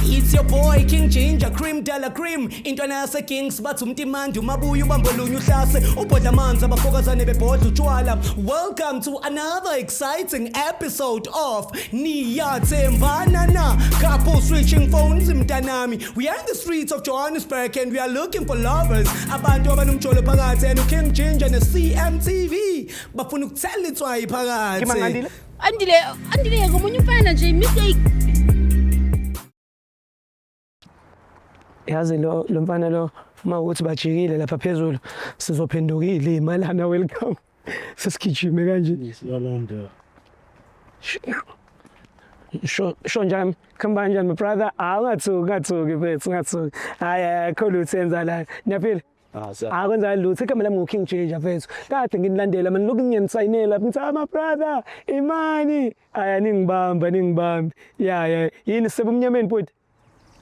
It's your boy King Ginger Cream Della Cream intwana yase Kings bathi umtimandi umabuya ubambolunye uhlase ubhodla amanzi abafokazane bebhodla utshwala. Welcome to another exciting episode of Niyathembana na couple switching phones mntanami. We are in the streets of Johannesburg and we are looking for lovers. Abantu abanomjolo phakathi and uKing Ginger ne CMTV bafuna ukuthela itswayi phakathi. Ngimangandile. Andile, Andile ngomunye umfana nje mistake. Yazi lo lo mfana lo uma ukuthi bajikile lapha phezulu sizophendukile imalana welcome. Sesigijime kanje. Yolanda. Sho sho njani? Khamba kanjani my brother? Ah ungathuki ungathuki mfethu ungathuki. Hayi hayi akho lutho enza la. Niyaphila? Ah, sa. Akwenza lutho igama lami nguKing Ginger mfethu. Kade nginilandela mani lokhu ngiyanisayinela ngithi ah my brother imani. Aya ningibamba ningibambe. Ya ya yini sebumnyameni bhuti?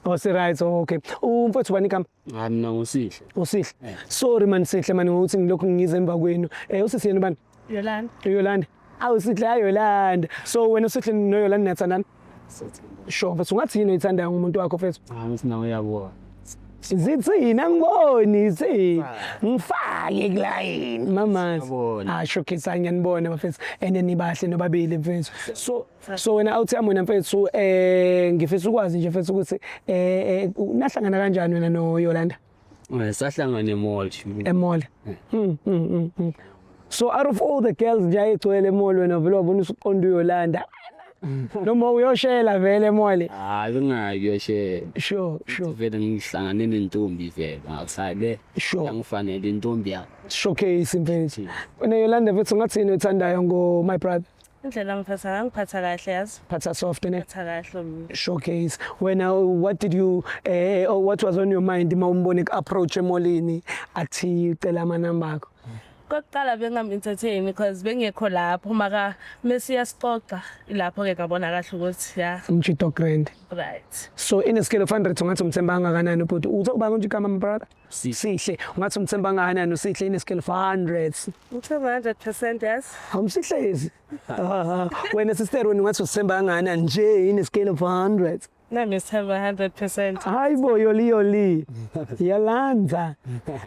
Oh si right oh, okay. Umfethu bani igama? Hayi mina ngusihle. Usihle. Sorry man Sihle man ngokuthi ngilokhu ngize emva kwenu. Eh usisi yena bani? Yolanda. Yolanda. Awu Sihle hayi Yolanda. So wena uSihle noYolanda niyathandana? Sure mfethu ungathi yini oyithandayo ngomuntu wakho mfethu? Ah, ngithi nawe uyabona. Zithini angiboni zithini ngifake kulayini mamazi Siyabona. ah showcase ngiyanibona bafethu and nibahle nobabili mfethu so so wena awuthi yami wena mfethu eh ngifisa ukwazi nje mfethu ukuthi eh eh, nahlangana kanjani wena no Yolanda Eh, sahlangana emall. emall So out of all the girls nje ayigcwele emall wena vele wabona usuqonda uYolanda noma uyoshela vele emall. Hayi bengayi kuyoshela. Sure. Vele ngihlangane nentombi vele outside. Sure. Yangifanele intombi yami. Showcase mfethu. Wena Yolanda mfethu ungathi yini oyithandayo ngo my brother? Indlela ngiphatha ngangiphatha kahle yazi. Phatha soft ne? Phatha kahle mina. Showcase. Wena what did you or what was on your mind uma umbone ku approach emolini athi ucela amanamba akho? Kokuqala bengam-entertain because bengekho lapho maka mesiya sixoxa ilapho ke ngabona kahle ukuthi ya Umjito grand. right. So in a scale of 100 ungathi umthemba kangakanani ubhuti? Uthi ubani nje igama my brother? Sihle. Sihle. Ungathi umthemba kangakanani uSihle in a scale of 100? Uthe 100% yazi. Awumsihlezi. Ah, wena sister wena ungathi usithemba kangakanani nje in a scale of 100? Nami sithemba 100%. Hayi bo yoli yoli. Yalanza.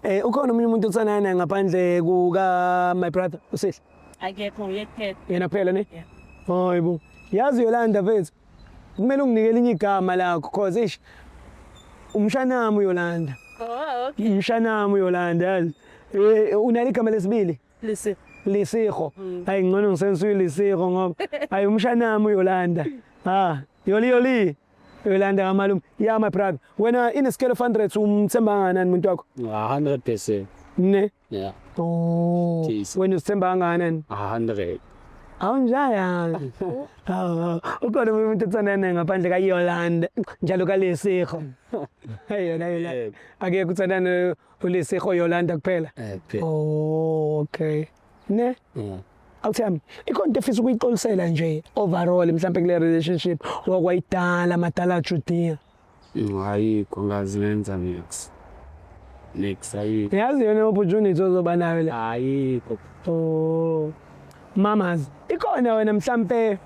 Eh ukhona omunye umuntu othandana naye ngaphandle kuka my brother uSihle. Akekho nguye kuphela. Yena kuphela ne? Yeah. Hayi bo. Yazi Yolanda mfethu. Kumele unginike elinye igama lakho cause ish umshanami uYolanda. Oh, okay. Umshanami uYolanda yazi. Eh unalo igama lesibili? Listen. Lisiho. Hayi ngcono ngisensuyi Lisiho ngoba hayi umshanami uYolanda. Ah, yoli yoli. Yolanda kamalume. Yeah my brother. Wena in a scale of 100 umthemba kangakanani umuntu wakho? Ah, 100%. Ne? Yeah. Oh. Jeez. Wena usithemba kangakanani? 100. Awunjaya. Hawu, ukhona omunye umuntu othandana naye ngaphandle kaYolanda njalo kaLesiho. Hey yona yona. Yebo. Akekho uthandana uLesiho Yolanda kuphela. Eh, phela. Oh, okay. Ne? Yeah. Awuthami, ikhona into efisa ukuyixolisela nje overall mhlambe kule relationship wakwayidala madala Judea. Ayikho ngazi ngenza nix. Nix ayikho. Yazi yona opportunity ozoba nayo la. Ayikho. Oh. Mamas, ikhona wena mhlambe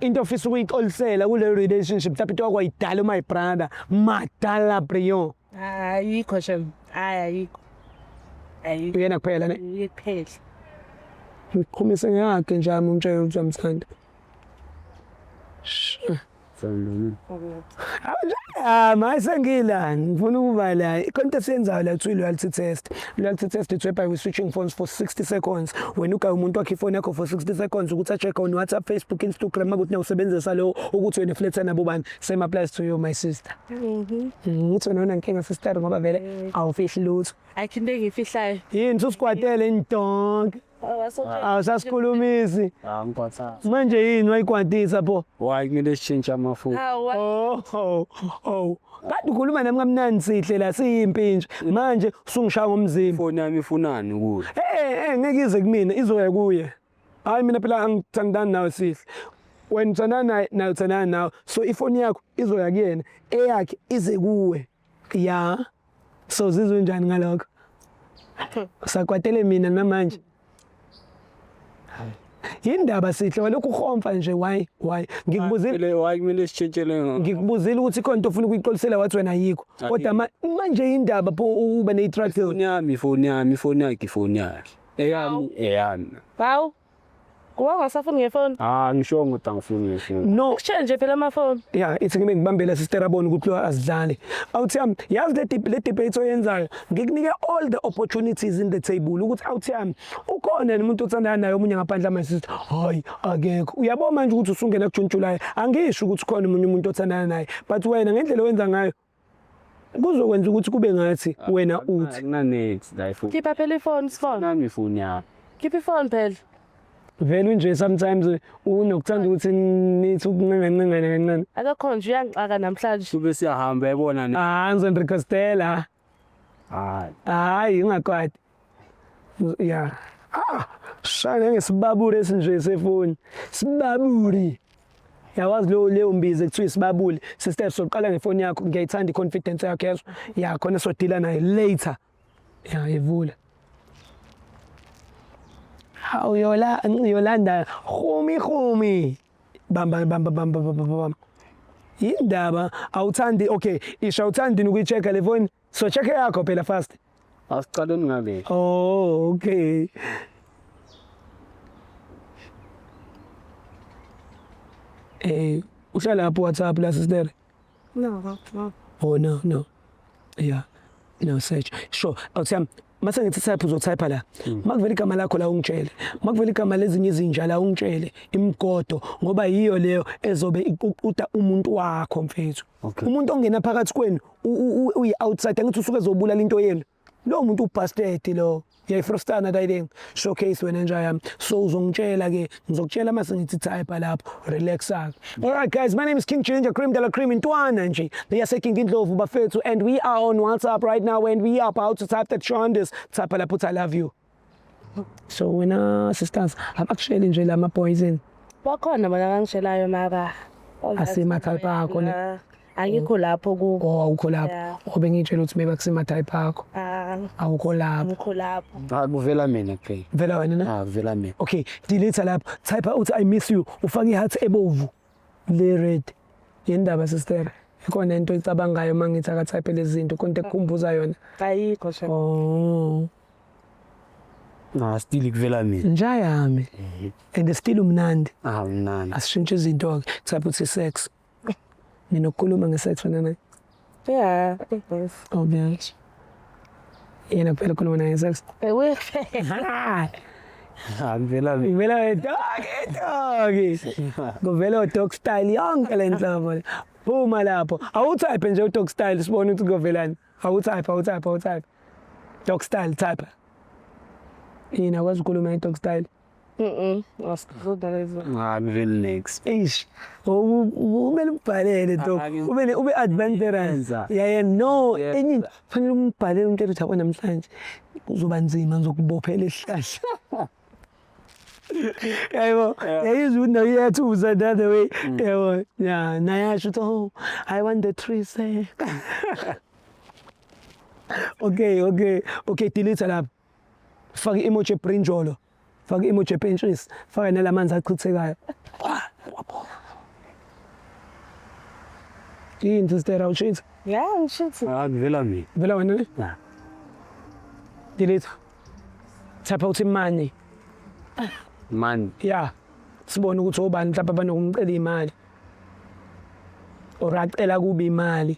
into ofisa ukuyixolisela kule relationship mhlawumbe into wakwayidala my brother madala Brion. Ayikho shem. Hayi ayikho. Ayikho. Uyena kuphela ne? Nguye kuphela. Ngiqhumise ngakhe nje ami umtshela ukuthi uyamthanda. Ah, maye sengila ngifuna ukuba la ikhona esiyenzayo la kuthiwa loyalty test. Loyalty test it's whereby we switching phones for 60 seconds. Wena ugaya umuntu wakhe ifoni yakho for 60 seconds ukuthi a-check on WhatsApp, Facebook, Instagram makuthi nawusebenzisa lo ukuthi wena fletha nabo bani. Same applies to you my sister. Mhm. Uthi wena unankinga sister ngoba vele awufihli lutho. Ayikho into engiyifihlayo. Yini usikwatele indonke. Awusasikhulumisi. Ah, ngikwatha. Manje yini wayikwatisa pho? Why kumele sishintshe amafoni? Hawu. Oh. Kade ukhuluma nami kamnandi sihle la siyimpintsha. Manje usungishaya ngomzimba. Ifoni yami ifunani kuwe? Eh eh ngeke ize kumina izoya kuye. Hayi mina phela angithandani nawe sihle. Wena uthandana naye naye uthandana nawe. So ifoni yakho izoya kuyena, eyakhe ize kuwe. Ya. So uzizwa njani ngalokho? Usakwatele mina namanje? Yindaba sihle walokhu uhomfa nje why why ngikubuzile Kumele why kumele sitshentshele ngikubuzile ukuthi ikhona into ofuna ukuyixolisela wathi wena ayikho kodwa manje indaba pho ube ne-drug deal ifoni yami ifoni yami ifoni yakhe ifoni yakhe eyami eyami. Hawu. Kuba ungasafuni ngefoni. Ah ngisho ukuthi angifuni ngefoni. No Kushiya nje phela amafoni. ya ithi ngibe ngibambela sister abone ukuthi lo azidlali awuthi yami yazi le debate oyenzayo ngikunike all the opportunities in the table ukuthi awuthi yami ukhona yini umuntu othandana naye omunye ngaphandle my sister hayi akekho uyabo manje ukuthi usungena ku June July angisho ukuthi ukhona omunye umuntu othandana naye but wena ngendlela owenza ngayo kuzokwenza ukuthi kube ngathi wena uthi Akunanex la ifoni. Khipha phela ifoni sifoni. Nami ifoni yami. Khipha ifoni phela. Vele nje sometimes unokuthanda ukuthi nithi ukuncengancengana kancane. Akekho nje uyangixaka namhlanje. Kube siyahamba yabona ne. Ah ngizonirequestela. Hayi. Hayi ungakwati. Ya. Ah, shana ngesibabuli esinje sefoni. Sibabuli. Yawazi lo leyo mbizo ekuthiwa isibabuli. Sister soqala ngefoni yakho ngiyayithanda iconfidence yakho yezwa. Ya khona sodila nayo later. Ya ivula. Hawu Yola Yolanda humi humi. Bamba bamba bamba bamba bamba. Yindaba awuthandi okay isha awuthandi ukuyi-check-a le foni so check yakho phela fast. Asiqaleni ngale. Oh, okay. Eh, uhlala lapho WhatsApp la sister? No, no. Oh no, no. Yeah. No search. Sure. Awuthi mase ngithi type uzotype la. Makuvela igama lakho la ungitshele. Makuvela igama lezinye izinja la ungitshele imigodo ngoba yiyo leyo ezobe iququda umuntu wakho mfethu. Okay. Umuntu ongena phakathi kwenu uyi outside angithi usuke ezobulala into yenu. Lo muntu ubastard lo. Uyayifrustana that showcase wena nja yami. So uzongitshela ke ngizokutshela mase ngithi type lapho relax ake. All right guys, my name is King Ginger Cream de la Cream Intwana nje. Leyase King Indlovu bafethu and we are on WhatsApp right now and we are about to type the Chandis. Type lapho uthi I love you. So wena sisters abakusheli nje lama poison. Bakhona bona abangishelayo mara. Asima type akho ne. Angikho lapho ku. Oh awukho lapho. Yeah. Obe ngitshela ukuthi maybe akusima type akho. Ah, Awukho lapho. angikho lapho. Ah kuvela mina kuphela. Vela wena na? Ah kuvela mina. Okay, delete lapho. Type uthi I miss you. Ufake iheart ebovu le red. Yindaba sister. Ikhona into oyicabangayo mangithi akatype lezi zinto konke ekukhumbuza yona. Ayikho sha. Oh, Ah still kuvela mina. nja yami. And still umnandi. Ah mnandi. Asishintshe izinto ke. Type uthi sex. Ninokukhuluma ngesex wena naye. Yeah. Yes. Obvious. Yena kuphela ukhuluma naye ngesex. Ewe. Ha! Ah kuvela mina. Ngivela dog dog. Kuvela dog style yonke le nhlobo. Phuma lapho. Awutype nje udog style sibone ukuthi kuvelani. Awutype, awutype, awutype. Dog style type. Yini akwazi ukukhuluma nge-dog style. Mhm. Asikuzoda lezo. Ah kuvela next. Eish. Kumele umbhalele dog. Ube ube adventurous. Yenza. Yeah, yeah, no, Yenza. enye into fanele umbhalele umtshele ukuthi yabo namhlanje kuzoba nzima ngizokubophela isihlahla. Yabo, yayizwa ukuthi nayo iyathusa the other way. Yabo, yeah, naye asho ukuthi oh, I want the tree sir. Okay, okay, okay, delete lapho. Faka i-emoji ebrinjolo. Faka i-emoji epentshisi. Faka nalamanzi achithekayo. Yini sister awushitha? Yeah, ngishithi. Ah kuvela mina. Vela wena ne? Ah. Delete. Type out imali. Man. Yeah. Sibone ukuthi obani mhlawumbe abanokumcela imali. Or acela kuba imali.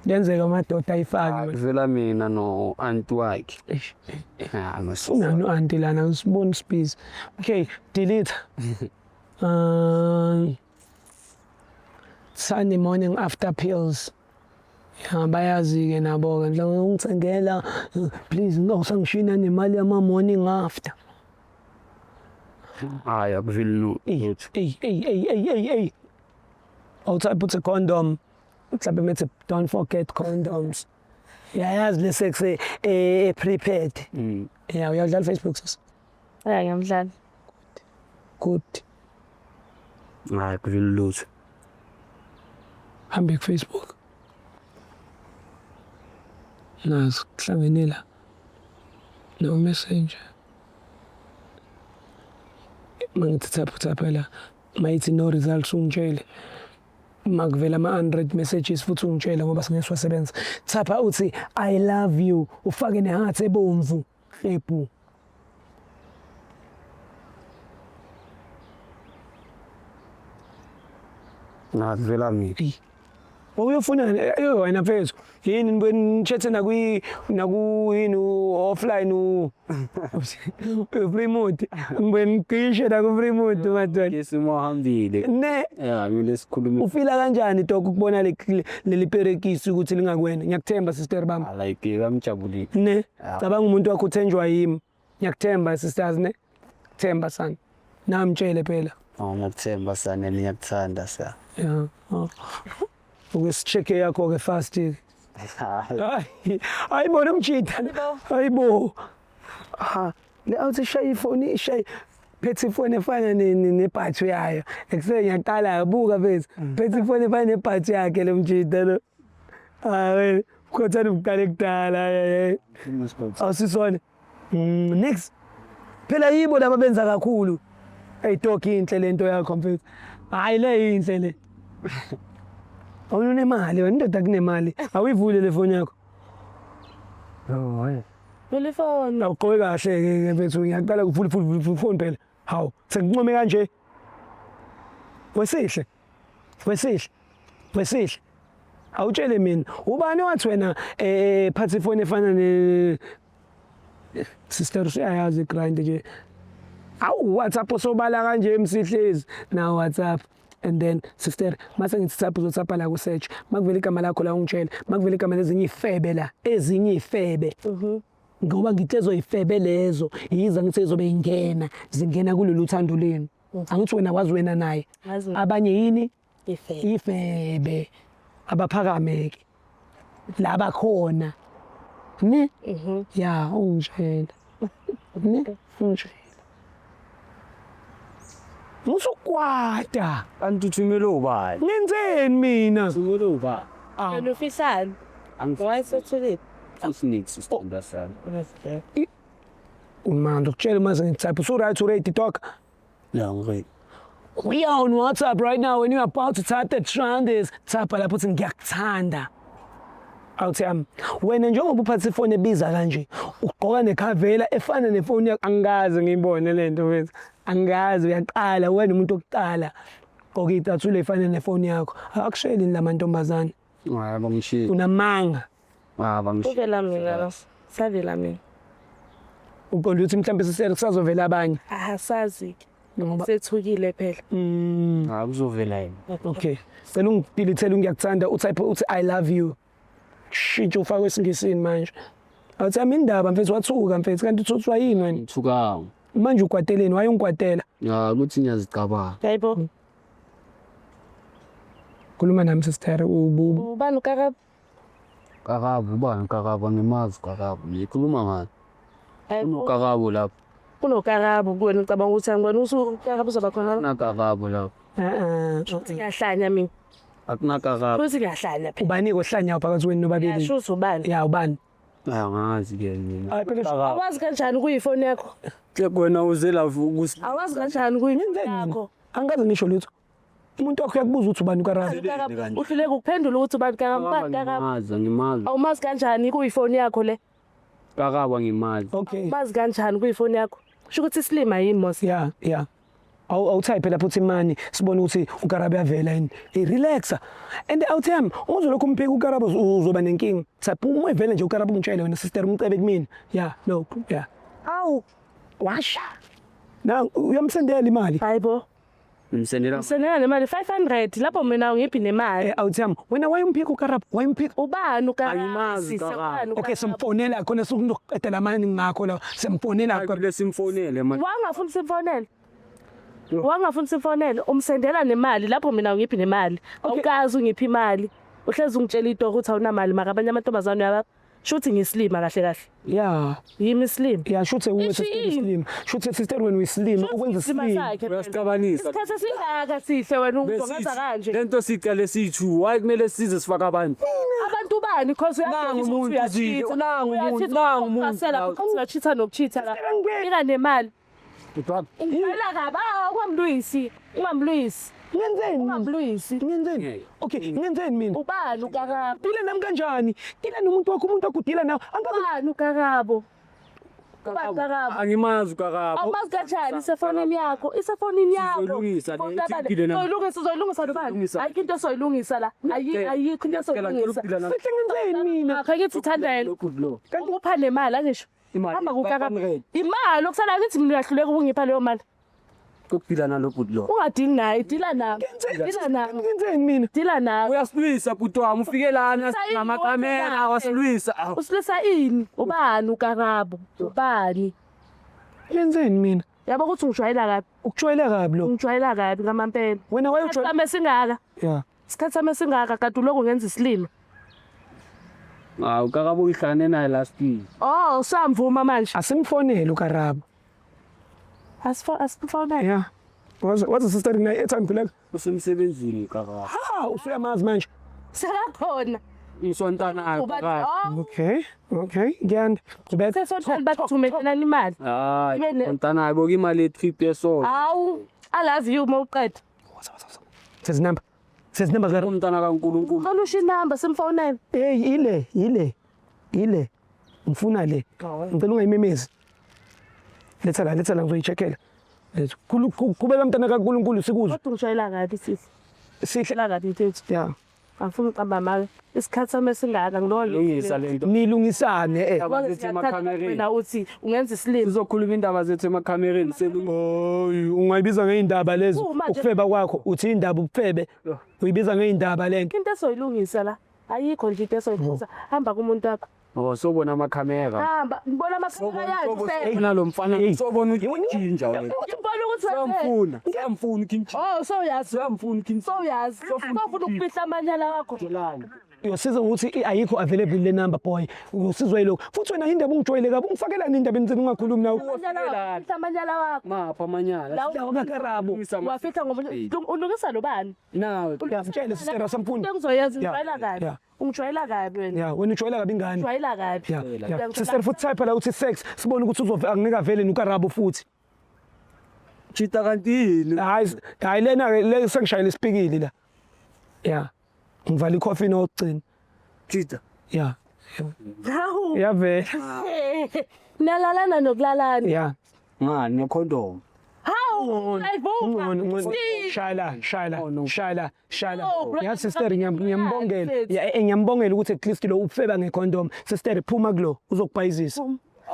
Lenzeka amadoda ayifake. Ah kuvela mina no aunt wakhe. Eish. Ah no. Unani u-anti lana usibona space. Okay, delete. Sunday morning after pills. Ya bayazi ke nabo ke mhlawumbe ungithengela please ngawusangishina nemali yama morning after. Hayi akuveli Ey, lutho. ey, ey, ey, ey, ey, ey. Awutype uthi condom. Mhlawumbe methi don't forget condoms. Uyayazi le sex e prepared. Yeah, uyadlala Facebook sis. Yeah, ngiyamdlala. Good. Hayi akuveli lutho. Hambe ku Facebook. Nazi kuhlangene la. No messenger. Mangithi thaphu thapha la mayithi no results ungitshele. Makuvela ama-unread messages futhi ungitshele ngoba singeke siwasebenza. Thapha uthi I love you ufake ne-heart ebomvu. Qephu. Ngazivela mina. Wawuyofunani eyo wena mfethu yini nibuye nithethe nakwi naku yini offline u free mode ngibuye ngicishe naku free mode madoda Isimo hambile. Ne Ya mina sikhulume. ufila kanjani dog ukubona leli perekisi ukuthi lingakwena ngiyakuthemba sister bami Like ngamjabulile. ne cabanga umuntu wakho uthenjwa yimi ngiyakuthemba sisters ne themba sana namtshele phela Oh ngiyakuthemba sana ngiyakuthanda sa. Yeah. Oh. Uke sicheck-e yakho ke fast. Hayi, hayibo lo mjita. Hayibo. Ha, le awuthi ishaye ifoni ishaye phethe ifoni efana nebhathu yayo. Ekuseni ngiyaqala buka mfethu. Phethe ifoni efana nebhathu yakhe lo mjita lo. Hayi wena, ukhothana ubuqale kudala hayi. Awusisona. Next. Phela yibo laba benza kakhulu. Hey dog inhle lento yakho mfethu. Hayi le inhle le. Awunemali wena indoda kunemali. Awuyivule le phone yakho. Oh hayi. Vula ifoni. Awugqoke kahle ke mfethu ngiyaqala kuvula vula vula phone phela. Hawu, sengincome kanje. Wesihle. Wesihle. Wesihle. Awutshele mina, ubani wathi wena eh phatha ifoni efana ne sister usuyayazi grind nje. Awu WhatsApp osobala kanje msihlezi. Now WhatsApp and then sister mase ngithi tap uzothapha la ku search makuvela igama lakho la ungitshele makuvela igama lezinye ifebe la ezinye ifebe ngoba ngithi ezoyifebe lezo yiza ngithi ezobe ingena zingena kulolu thando lenu angithi wena wazi wena naye abanye yini ifebe ifebe abaphakame ke laba khona ne ya ungitshela ne ungitshela musukwata Kanti uthumele ubani? ngenzeni mina Uthumele ubani? Wena ufisani? Why sothulile? Angifuni isithombe sami. Umando kutshela uma sengithapha usu right already dog. Ya ngiready. We are on WhatsApp right now and you're about to type the trend is type lapho uthi ngiyakuthanda. Awuthi yami wena njengoba uphathe ifoni ebiza kanje ugqoka nekhavela efana nefoni yakho angikaze ngiyibone lento mfethu angikaze uyaqala wena umuntu wokuqala gqoka icathulo efana nefoni yakho akusheli la mantombazane Hayi bangishiye. unamanga Ah bangishiye. Uvela mina la. Savela mina. Uqonda ukuthi mhlawumbe sisele kusazovela abanye. Asazi ke. Ngoba Sethukile phela. Hayi kuzovela yena. okay. Cela ungidilithele ngiyakuthanda utype uthi I love you. Shintsha ufake esiNgisini manje. Awuthi yami indaba mfethu wathuka mfethu kanti uthuthwa yini wena? Ngithukanga. Manje ukwateleni waye ungikwatela. Ya ukuthi ngiyazicabanga. Hayibo. Khuluma nami sister ubu Ubani uKarabo? Karabo ubani Karabo angimazi Karabo. Ngikhuluma ngani? Hayibo. KunoKarabo lapho. KunoKarabo kuwena ucabanga ukuthi angibona ukuthi uKarabo uzoba khona. AkunaKarabo lapho. eh Ngiyahlanya mina. AkunaKarabo. Futhi ngiyahlanya phela. ubani kohlanya phakathi kwenu nobabili. Yasho ukuthi ubani. Ya ubani? Angazi ke mina. Hayi phela Awazi kanjani kuyifoni yakho? Ke wena uze la ukusi Awazi kanjani kuyifoni yakho? Angikaze ngisho lutho. Umuntu wakho uyakubuza ukuthi ubani uKarabo. Karabo, Uhluleka ukuphendula ukuthi ubani Karabo, ubani Karabo. Angimazi angimazi. Awumazi kanjani kuyifoni yakho le? Karabo angimazi. Okay. Mazi kanjani kuyifoni yakho? Sho ukuthi isilima yini mos? Ya ya. Awu awutype lapho uthi mani sibone ukuthi uKarabo uyavela yini. Hey relaxa. And awuthemba uzolokhu umphika uKarabo uzoba nenkinga. Type uma evele nje uKarabo ungitshele wena sister umcebe kumina. Ya no ya. Awu, Washa. Na uyamsendela imali. hayibo. Ngimsendela Msendela nemali 500 lapho mina ungiphi nemali. Eh awuthemba wena wayumphika uKarabo wayumphika. Ubani uKarabo? Angimazi Sisi, uKarabo. ubani Okay uKarabo? simfonela khona sokuqeda mani ngakho la simfonela Hayi simfonele manje. Wangafuni simfonele. Wangafuni simfonele, umsendela nemali lapho mina ungiphi nemali. Awukazi ungiphi imali. Uhlezi ungitshela into ukuthi awunamali mara abanye amantombazane uyaba. Shuthi ngisilima kahle kahle. Yeah. Yimi isilima. Yeah, shuthe uwe Isho sister yini? slim. Shuthe sister wena uyislima ukwenza Isilima slim. sakhe phela. Uyasicabanisa. Isikhathi esingaka sihle wena ungenza kanje. Lento siqale siyi-two why kumele size sifake abantu? Abantu bani because Nangu umuntu Zitho, nangu umuntu, nangu umuntu. Uyachitha nokuchitha la. Nika nemali. Bhuti wami. Ungijwayela kabi. Ah, ungamlwisi. Ungamlwisi. Ngenzeni? Ungamlwisi. Ngenzeni? Okay, ngenzeni mina? Ubani uKarabo? Dila nami kanjani? Dila nomuntu wakho, umuntu wakho udila nawe. Angazi Ubani uKarabo? Ubani uKarabo? Angimazi uKarabo. Awumazi kanjani isefonini yakho? Isefonini yakho. Sizoyilungisa le, Phone kabani? ithintile nami. Uzoyilungisa, uzoyilungisa nobani? Sizoyilungisa. Ayikho into osoyilungisa la. Ayikho into Ngicela osoyilungisa. ukudila nami. Sihle ngenzeni mina? Akhe ngithi uthanda yena. Lo bhuti lo. Ukupha nemali angisho. Imali, Hamba kuKarabo. 500. Imali okusala ngithi mina uyahluleka ukungipha leyo mali. Kokudila nalo bhuti lo. Ungadili naye, dila nami. Dila nami. Ngenzeni mina? Dila nami. Uyasilwisa bhuti wami, ufike lana Usilwisa ini ngamakamera wena? wasilwisa. Awu. Usilwisa ini? Ubani uKarabo? Ubani? Ngenzeni mina? Yabo ukuthi ungijwayela kabi. Ukujwayela kabi lo. Ungijwayela kabi ngamampela. Wena Isikhathi wayujwayela. sami esingaka. Yeah. Isikhathi sami esingaka kade ulokhu ngenza isilima. Hawu uKarabo uyihlangane naye last week. Oh, usamvuma manje. Asimfonele uKarabo. Asifonele. Yeah. Waze sister nginayo airtime khuleka. Usemsebenzini uKarabo. Ha, usuyamazi manje. Sekakhona. Isontanayo Ubani? uKarabo. Oh, Okay. Okay. Ngiyanda. Qhubeka. sesontana bakuthumelelana imali. Hayi, Ibe ne- sontanayo boka imali ye-trip yesonto. Hawu, I love you uma uqeda. Says number. Says number zero. Umntana kaNkulunkulu. Cela usho inamba simfonele. Hey, ile, ile. Ile. Ngifuna le. Ngicela ungayimemezi. Letha la, letha la ngizoyicheckela. Letha. Qhubeka mntana kaNkulunkulu sikuzwe. Kodwa ungijwayela kabi sisi. Sihle. Ungijwayela kabi mfethu. Yeah. Angifuni uqamba amanga. Isikhathi sami esingaka ngiloko Lungisa le nto. Nilungisane eh. Indaba zethu emakhamereni. Wena uthi ungenza isilima. Sizokhuluma indaba zethu emakhamereni selungu. Oy, ungayibiza ngeindaba lezo. Oh, manje- Ukufeba kwakho uthi indaba ubufebe. Uyibiza ngeindaba lento. Into esoyilungisa la. Ayikho nje into esoyilungisa. Hamba kumuntu wakho. Oh, sobona amakhamera. Hamba, ngibona amakhamera yakhe. Sobona lo mfana, Hey. sobona ujinja wena. Ngibona ukuthi wenzeni. Siyamfuna, siyamfuna uKimchi. Oh, sowuyazi. Siyamfuna uKimchi. Sowuyazi. Sofuna ukufihla amanyala wakho. Uyosiza ukuthi ayikho available le number boy. Uyosizwa yilokho. Futhi wena indaba ungijwayele kabi ungifakelani indaba enzeni ungakhulumi nawe. Amanyala wakho, fihla amanyala wakho. Mapha amanyala. La Lawa kaKarabo. wafihla ngoba ulungisa lo bani? Nawe. Ngiyamtshela sister samfuni. Into engizoyenza Yeah, ungijwayela kabi. yeah. Ungijwayela kabi wena. Yeah, wena ujwayela kabi ingane. Ungijwayela kabi. Yeah. Sister futhi type la uthi sex sibone ukuthi uzove angeke avele noKarabo futhi. Chita kanti yini? Hayi hayi lena ke le sengishayela isipikili la. Yeah. Ngivala ikhofi nokugcina. Chita. Yeah. Hawu. Yavela. Nalalana nokulalana. Yeah. Ngani necondom. Hawu. Ayivuka. Ngcono ngcono. Steve. Shayela shayela Oh, no. shayela shayela. Oh, bro. Yeah sister ngiyambongela. Mfethu. Yeah ngiyambongela ukuthi at least lo ufeba ngecondom. Sister phuma kulo uzokubhayizisa.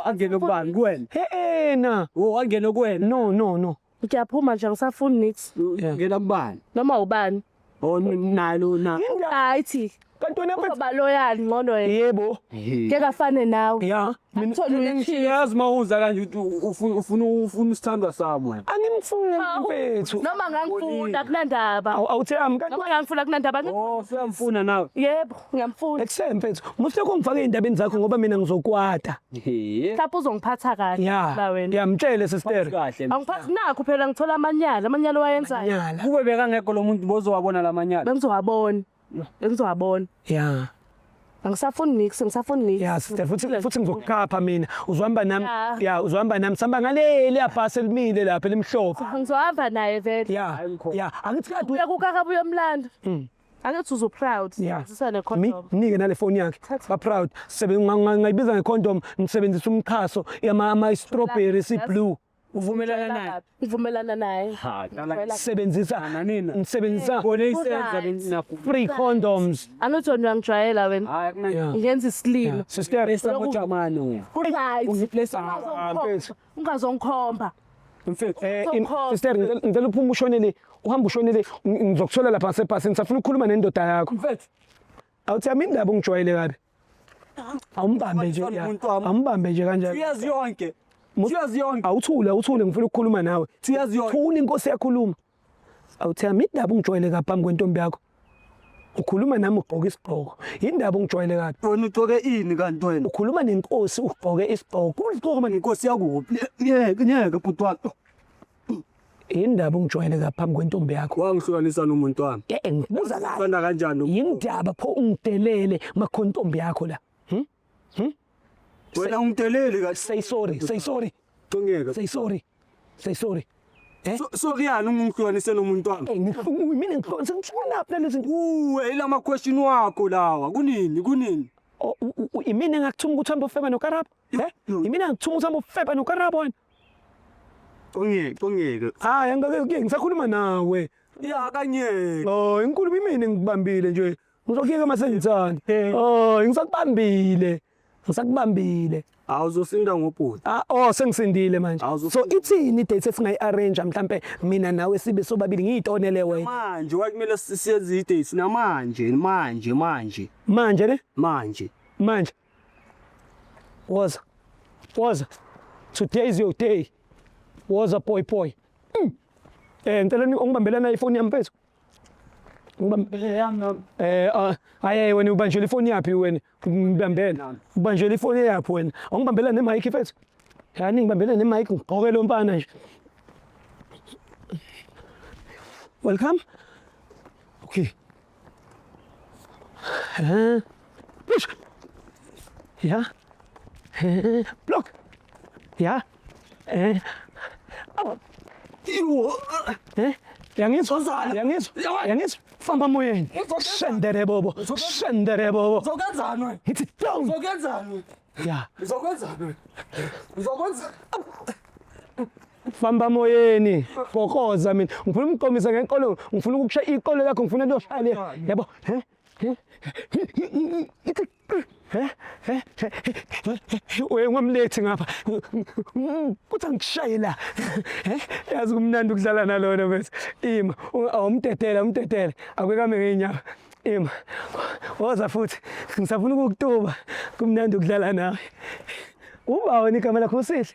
Angene kubani kuwena? He na. Oh, angene kuwena. No no no. Ngiyaphuma nje angisafuni niks. Yeah. Ngena kubani? Noma ubani. Oh, nalo na. Hayi thi. Kanti wena mfethu. Uzoba loyal ngcono yena. Yebo. Ngeke afane nawe. Yeah. Mina Akuthole uyishiya. Yazi mawuza kanje ukuthi ufuna ufuna isithandwa sami wena. angimfuni mfethu. Noma ngangifuna akunandaba. Awuthe ami kanti Noma ngangifuna akunandaba. Oh, siyamfuna nawe. Yebo, ngiyamfuna. Ekuseni mfethu, muhle ukungifaka ey'ndabeni zakho ngoba mina ngizokwata. He. Mhlawumbe uzongiphatha kahle Ya. la wena. Ya mtshele sister. Kahle. Angiphathi nakho phela ngithola amanyala, amanyala owayenzayo. Nyala. Kube bekangekho lo muntu bozowabona lamanyala. Bengizowabona. Bengizowabona. Ya. Angisafuni niks, angisafuni niks. Ya sister futhi ngizokukhapha mina. Uzohamba nami. Ya. Ya uzohamba nami sihamba ngaleli yabhasi elimile lapha elimhlophe. Ngizohamba naye vele. Ya. Ya angithi kade Uya kuKarabo uyomlanda. Angithi uzo proud. Ya. Sisa ne Mi condom. mnike nale phone yakhe. Ba proud. Sebe ngayibiza ngecondom ngisebenzisa umxhaso yama ama strawberry si blue. Uvumelana naye. Ngivumelana naye. Ha, Sebenzisa nanina. ngisebenzisa Bone isenza Right. nafu. free condoms. Angithi wena uyangijwayela wena. Hayi kuna Yeah. Ngenza isilima. Sister Place ngojamani wena. Right. Ungiplace mfethu. Ungazongikhomba. mfethu. Sister ngicela uphume ushonele uhambe ushonele ngizokuthola lapha ngasebhasini ngisafuna ukukhuluma nendoda yakho. Mfethu. Awuthi yami indaba ungijwayele kabi. Awumbambe nje ya. Umuntu wami. Awumbambe nje kanjalo. Uyazi yonke. Uyazi yonke. Awuthule awuthule ngifuna ukukhuluma nawe. Uyazi yonke. Thula inkosi yakhuluma. Awuthi yami indaba ungijwayele kabi phambi kwentombi yakho. Ukhuluma nami ugqoke isigqoko. Indaba ungijwayele kabi. Wena ugcoke ini kanti wena? Ukhuluma nenkosi ugqoke isigqoko. Uligqoka manje Inkosi yakuphi? Ngeke ngeke bhuti wami. Indaba ungijwayele kabi phambi kwentombi yakho. Wangihlukanisa nomuntu wami. Eh ngibuza kahle. Fana kanjani? Yindaba pho ungidelele makhontombi yakho la. Wena ungideleli kahle. Say sorry, say sorry, Ngeke. say sorry. Say sorry. Eh? Sorry yani ungihlukanise nomuntu wami. Eh, mina ngihlukanise ngihlukanaphi nalezi zinto? Uwe ilama question wakho lawa. Kunini kunini? Oh, imina engakuthuma ukuthi uhambe ufeba noKarabo? Eh? Imina engikuthuma ukuthi uhambe ufeba noKarabo wena? Ongeke, ongeke. Hayi, angeke kuyeke ngisakhuluma nawe. Ya kanyeke. Oh, inkulumo imina ngikubambile nje. Ngizokuyeka mase ngithanda. Oh, ngisakubambile. Ngisakubambile. Awuzosinda ngobhuti. Ah, oh sengisindile manje. Awuzosinda. So ithini idate esingayi-arrange mhlampe mina nawe sibe sobabili ngiyitonele wena. Manje wakumele siyenze idate namanje, manje, manje, Manje ne? manje. Manje. Woza. Woza. Today is your day. Woza boy boy. Eh ngicela ungibambele na ifoni yami mfethu. Ngibambele yami. Eh hayi wena ubanjele ifoni yaphi wena? Ngibambele. Ubanjele ifoni yaphi wena? Awungibambela ne mic mfethu. Yani ngibambele ne mic ngigqoke lo mfana nje. Welcome. Okay. Push. Ja. Block. Ja. Up. Eh? Yangizwa? Yangizwa? Yangizwa? Famba moyeni. Shendere bobo. Shendere bobo. Uzokwenzani wena? Ngithi down. Uzokwenzani wena? Ya. Uzokwenzani wena? Uzokwenza Famba moyeni. Fokoza mina. Ngifuna umqomisa ngenkolo. Ngifuna ukukushaya iqolo lakho ngifuna liyoshaya le. Yabo. Eh? Eh? Ngithi Eh? Eh? Uye ngamlethi ngapha. Kuthi angishaye la. Eh? Yazi kumnandi ukudlala nalona bese. Ima, awumdedela, umdedele. Akwekame ngeenyawo. Ima. Woza futhi. Ngisafuna ukukutuba. Kumnandi ukudlala nawe. Uba wena igama lakho uSihle.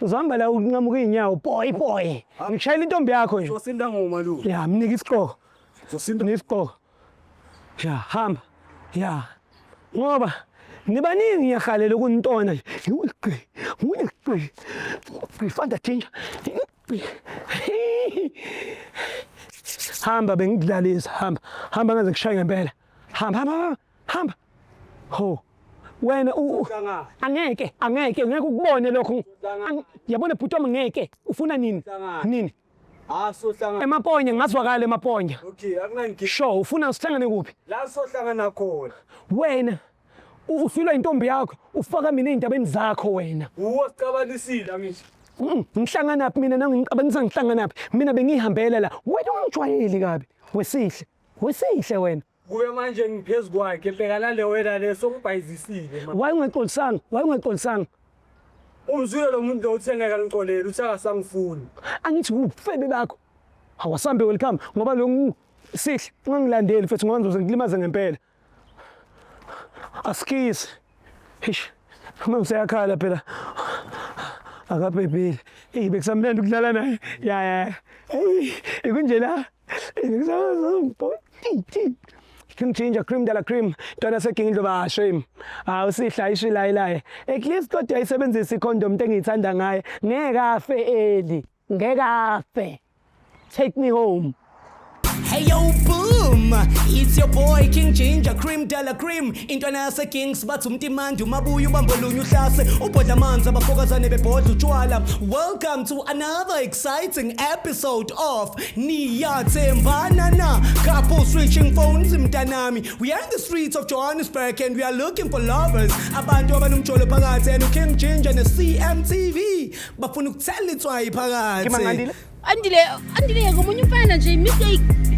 Uzohamba la unqamuka iy'nyawo boy boy. Ngishayela intombi yakho nje. Uzosinda ngomalume. Ya, mnike isiqoko. Uzosinda Mnike isiqoko. Ya, hamba. Ya. Ngoba nibaningi ngiyahalela ukunitona nje. Ngigqi, ngigqi. Ngifanda ginger. Hamba bengikudlalisa, hamba. Hamba ngaze kushaye ngempela. Hamba, hamba, hamba. Ho. Wena angeke, angeke, ngeke ukubone lokho. Yabona bhuti wami ngeke. Ufuna nini? Nini? Ah sohlangana. Emaponya ngazwakala emaponya. Okay, akunankinga. Sure, ufuna sihlangane kuphi? La sohlangana khona. Wena ufilwa intombi yakho, ufaka mina ey'ndabeni zakho wena. Uwo sicabanisile angisho. Ngihlanganaphi mina nangixabanisa ngihlanganaphi? Mina bengihambela la. Wena ungijwayeli kabi. Wesihle. Wesihle wena. Kube manje ngiphezu kwakhe bhekana le wena le sokubhayizisile manje. Why ungaxolisanga? Why ungaxolisanga? Umzwile lo muntu lo uthi ngeke angixolele, uthi akasangifuni. Angithi ubufebe bakho. Awasambe welcome ngoba lo Sihle ungangilandeli mfethu ngoba ngizoze ngikulimaze ngempela. Asikisi. Eish. Uma useyakhala phela. Akabhebhile. Ey bekusamnandi ukudlala naye. Ya ya. Ey ikunje la. King Ginger cream de la cream ntwana seginga indloba shame. Hawu Sihle ayishilayilaye. At least kodwa ayisebenzisa icondom into engiyithanda ngaye. Ngeke afe eli. Ngeke afe. Take me home. Hey yo boom, it's your boy King Ginger Cream de la Cream. Intwana yase Kings bathi umtimandi umabuya ubambolunye uhlase ubhodla amanzi abafokazane bebhodla utshwala. Welcome to another exciting episode of Niyathembana Na Couple Switching Phones mntanami. We are in the streets of Johannesburg and we are looking for lovers. Abantu abanomjolo phakathi and King Ginger ne CMTV bafuna ukuthela itswayi phakathi. Kimangandile? Andile, Andile ngomunye umfana nje mistake.